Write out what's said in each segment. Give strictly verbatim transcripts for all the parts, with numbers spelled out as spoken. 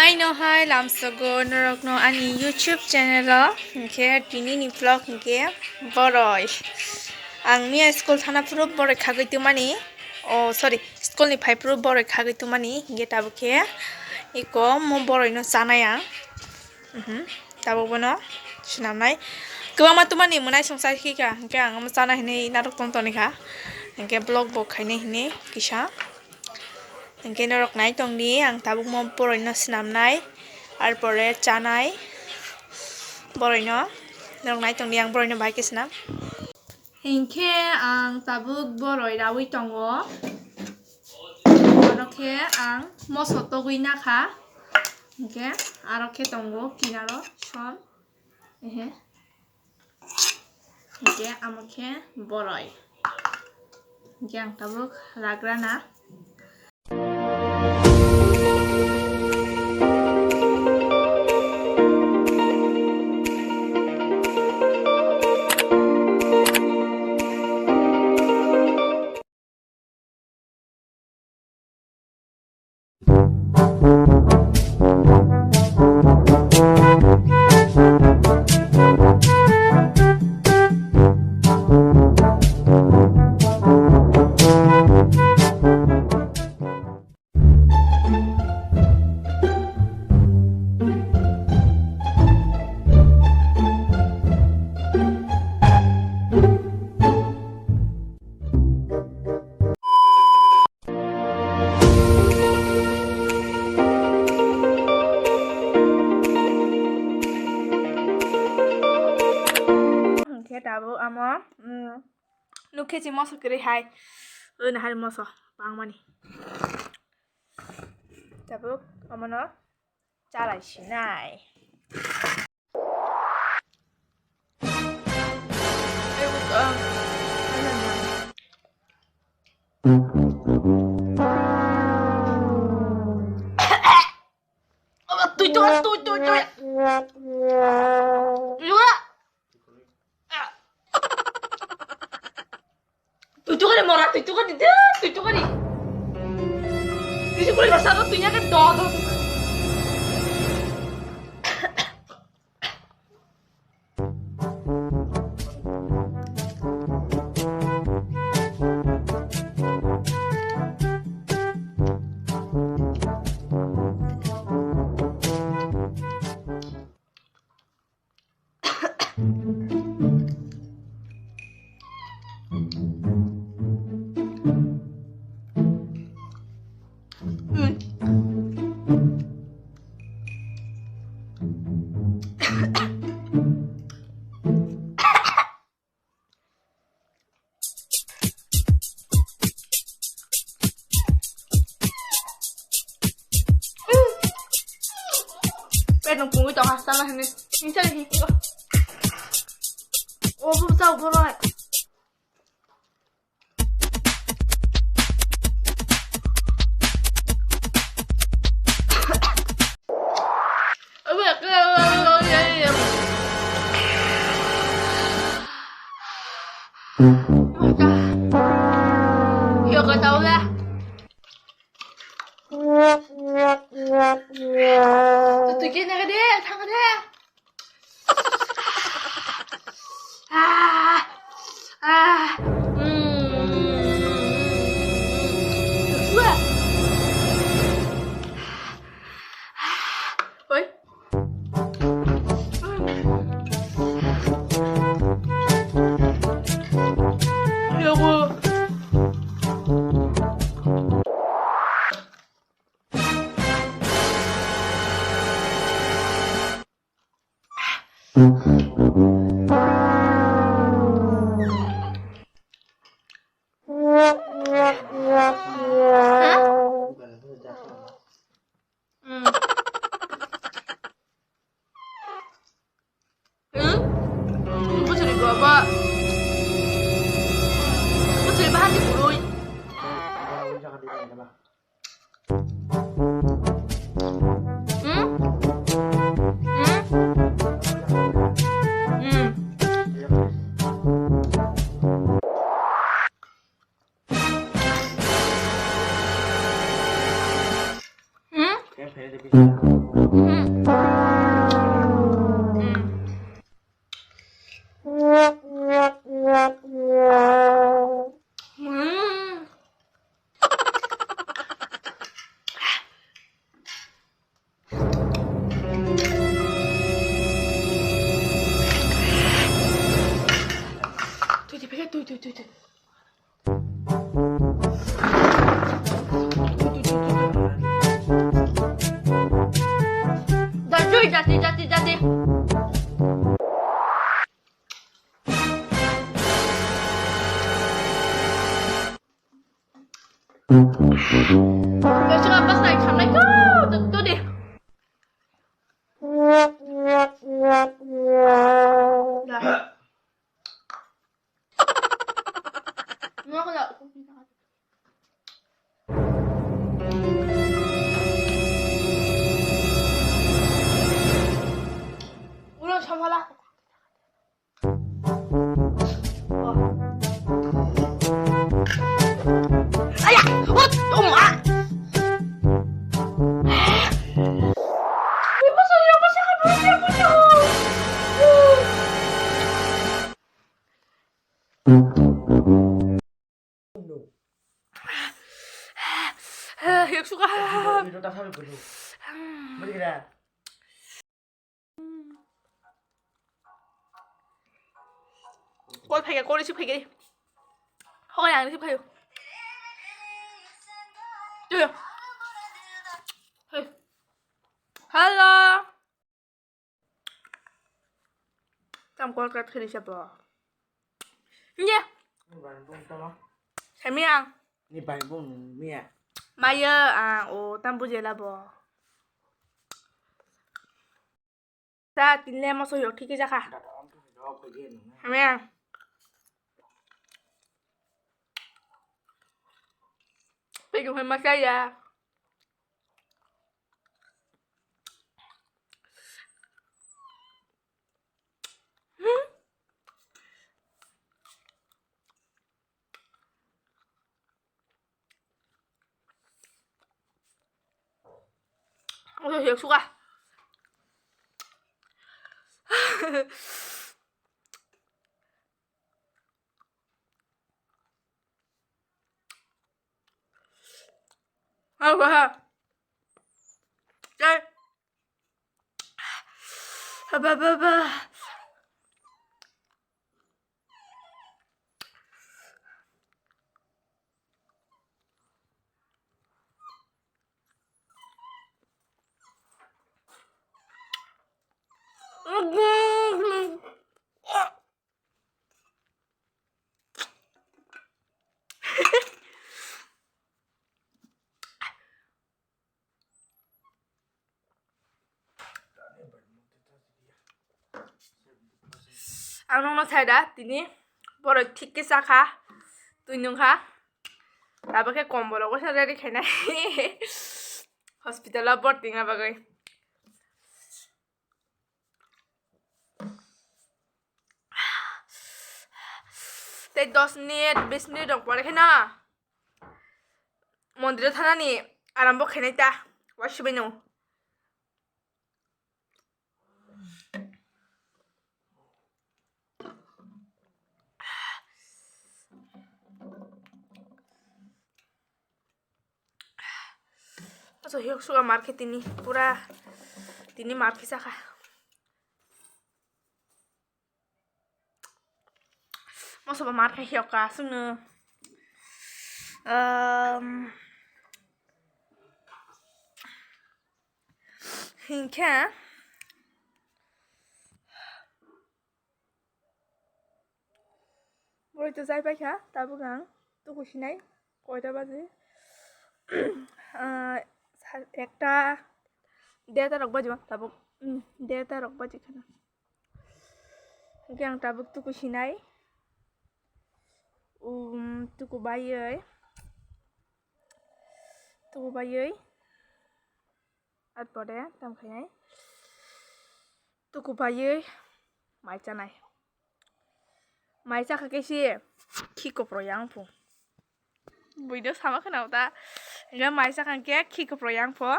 Aino hai lamsogo norokno ani YouTube channel o, hinkhe tini ni vlog hinkhe boroi. Ang miya school thana phuru boroi khagwi tongmani. Oh, sorry, school ni phai phuru boroi khagwi tongmani. Hinkhe tabuk khe iko mo boroi no chanai ang. Mhm. Tabuk bono swnamnai. Kwbangma tongmani mwnai songsa khika, hinkhe ang omo chana hinwi narwk tong toni kha. Hinkhe vlog bo khainai hinwi kisa. Hinkhe norok nai tongdi, ang tabukmo boroi no swnamnai, arpore chanai boroi no. Norok nai tongdi, ang boroi no bahai khe swnam. Hinkhe ang tabuk boroi rawi tongo. Oro khe ang moso togwi nakha. Hinkhe aro khe tongo kinaro som. Ehe. Hinkhe amo khe boroi. Hinkhe ang tabuk ragrana. Hinkhe tabuk amo, mm, nukhe si moso kwrwi hai. Oi, nahar moso bangmani. Tabuk omono chalai sinai. Tui tui tui tui tui. Tui tui. Tuitukani mora, tuitukani, tuitukani. Tuitukani rasa tu tuinya ke do do. Pet nung pungwi tong hasta na hini. Hinsa ni hinsa. Oh, bu sa bu rai. Yo ka tau la. Tui khe nang de, thang de. Ah, ah, mm. Oi. Hmm? Bujuri baba. Bujuri bahar di burui. Hmm? Hmm? Hmm. Hmm? Jati, jati, jati, jati. Besok apa saya khamnai ko, tuh, tuh deh. Dah. Nggak, nggak. Ulang sama lah. Aya! What? Oh, ma! Hiak suka. Kol phaikha, kol receive phaikha. Hokhe ang receive phaio. Tuyo. Hey. Hello. Tam kol kat khiri sabo. Nya. Samia. Ni bai bung mia. Maya ang o tam bujela bo. Ta tinle moso yok thik jakha. Hamya. Pegong hai masaya. Oke, hiak suka. Apa? Cai. Apa, apa, apa? Ang nokno sai da, tini borok thik khe chakha, twi nungkha, abo khe kombolok waisa ready khainai hospital o borti wngna bagwi. Tei dos minute, bis minute rok pore khe no mondir o thanani arambo khainai ta, wasibaino. Aso hiok suka mar khe tini pura tini mar khe chakha. Moso bo mar khe hiok ka aswkno. Um, hinkhe Boroi to jai paikha, tabuk ang tuku sinai, koita baji? Ah, sa-, ekta, derta rok baji ma tabuk, hmm, derta rok baji khana. Hingke ang tabuk tuku sinai, um, tuku baioi, tuku baioi. At pore tam khainai tuku paiwi mai chanai. Mai chakha khe se khi kopro yang pho. Buino sama khna ta. Hingke mai chakha khe khi kopro yang pho.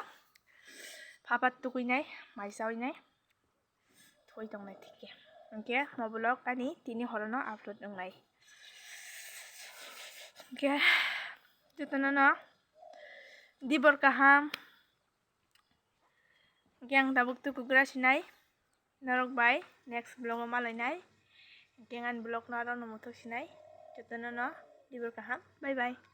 Hapat tukuinai, mai chawi nai. Thoi tongnai thik khe. Hwnkhe mo vlog ani tini horono upload wngnai. Hwnkhe jotono no dibor kaham. Hwnkhe ang tabuk tukugra sinai. Norok bai next vlog o malainai. Hwnkhe ani vlog no aro no muthok sinai. Jotono no dibor kaham. Bye bye.